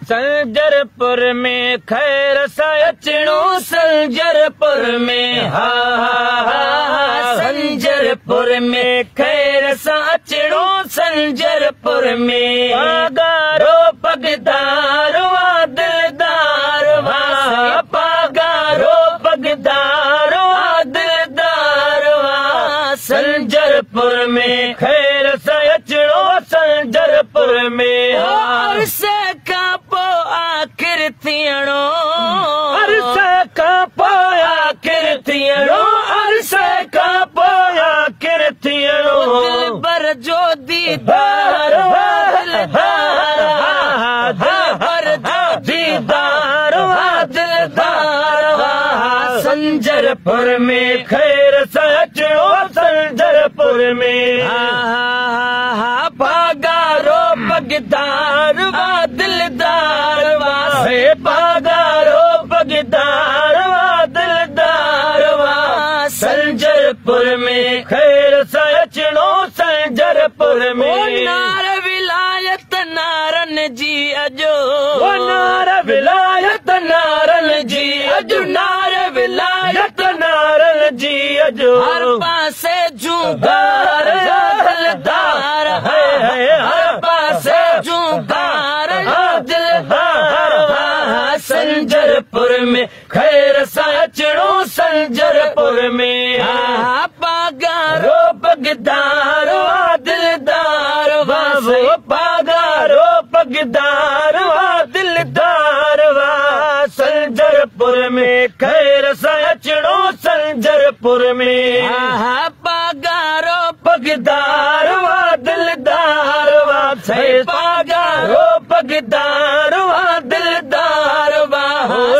संजरपुर में खैर सां अचिणो संजरपुर में, हा हा संजरपुर में खैर सां अचिणो संजरपुर में। पागारो पगदार वा दिलदार वा, पागारो पगदार वा दिलदार वा, संजरपुर में खैर सां अचिणो संजरपुर में। अरसे खां पोइ आख़िर थियणो, अरसे खां पोइ आख़िर थियणो, अरसे खां पोइ आख़िर थियणो। दिलबर जो दीदार वा दिलदार, दिलबर जो दीदार वा दिलदार वा, संजरपुर में खैर सां अचिणो संजरपुर में। पागारो पगदार वा दिलदार वा, पागारो पगदार वा दिलदार वा, संजरपुर में खैर सां अचिणो संजरपुर में। नार विलायत नारन जी अॼु, नार विलायत नारन जी अॼु, नार विलायत नारन जी अॼु। हर पासे झूंकार दिलदार, हर पासे झूंकार दिलदार वा, संजरपुर में खैर सां अचिणो संजरपुर में। पागारो पगदार वा दिलदार वा, पागारो पगदार वा दिलदार वा, संजरपुर में खैर सां अचिणो संजरपुर में। पागारो पगदार वा दिलदार वा, पागारो पगदार वा दिलदार वा,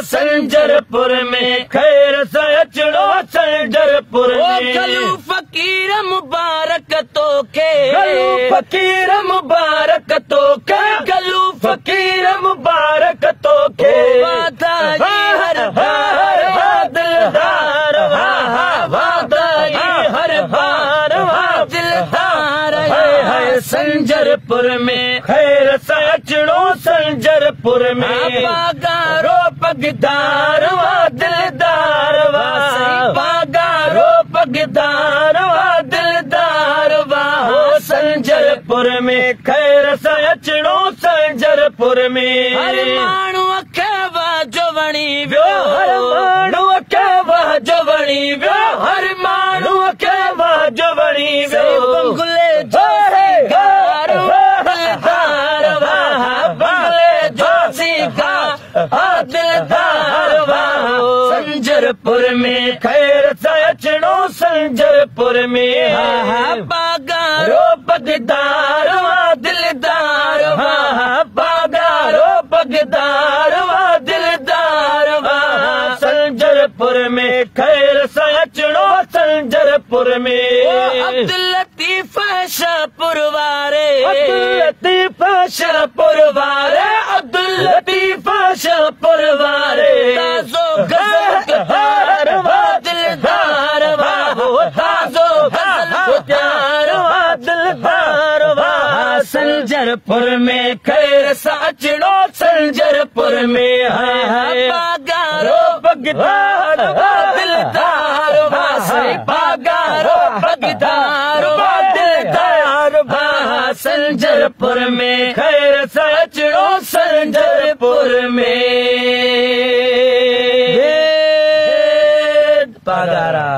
संजरपुर में खैर सां अचिणो संजरपुर में। गलू फ़कीर मुबारक तोखे, गलू फ़कीर मुबारक तोखे, गलू फ़कीर मुबारक तोखे। वादाई हर बार वा दिलदार वा, वादाई हर बार वा दिलदार, संजरपुर में खैर सां अचिणो संजरपुर में। पागारो पगदार वा दिलदार वा, पागारो पगदार वा दिलदार वा, संजरपुर में खैर सां अचिणो संजरपुर में। हर माण्हू खे वाह जो वणी वियो, हर माण्हू खे वाह जो वणी वियो, हर माण्हू खे वाह जो वणी वियो। बंगले जो सिंगार दिलदार वा, बंगले जो सिंगार दिलदार वा, संजरपुर में खैर सां अचिणो संजरपुर में। पागारो पगदार वा दिलदार वा, पागारो पगदार वा दिलदार वा, संजरपुर में खैर सां अचिणो संजरपुर में। अब्दुल लतीफ़ शाहपुर वारे, अब्दुल लतीफ़ शाहपुर वारे, अब्दुल लतीफ़ शाहपुर वारे, ताज़ो गज़ल कतार वा दिलदार वा, ताज़ो गज़ल कतार वा दिलदार वा, संजरपुर में खैर सां अचिणो संजरपुर में। पागारो पगदार वा दिलदार वा, पागारो पगदार वा दिलदार वा, संजरपुर में खैर सां अचिणो संजरपुर में। पागारा।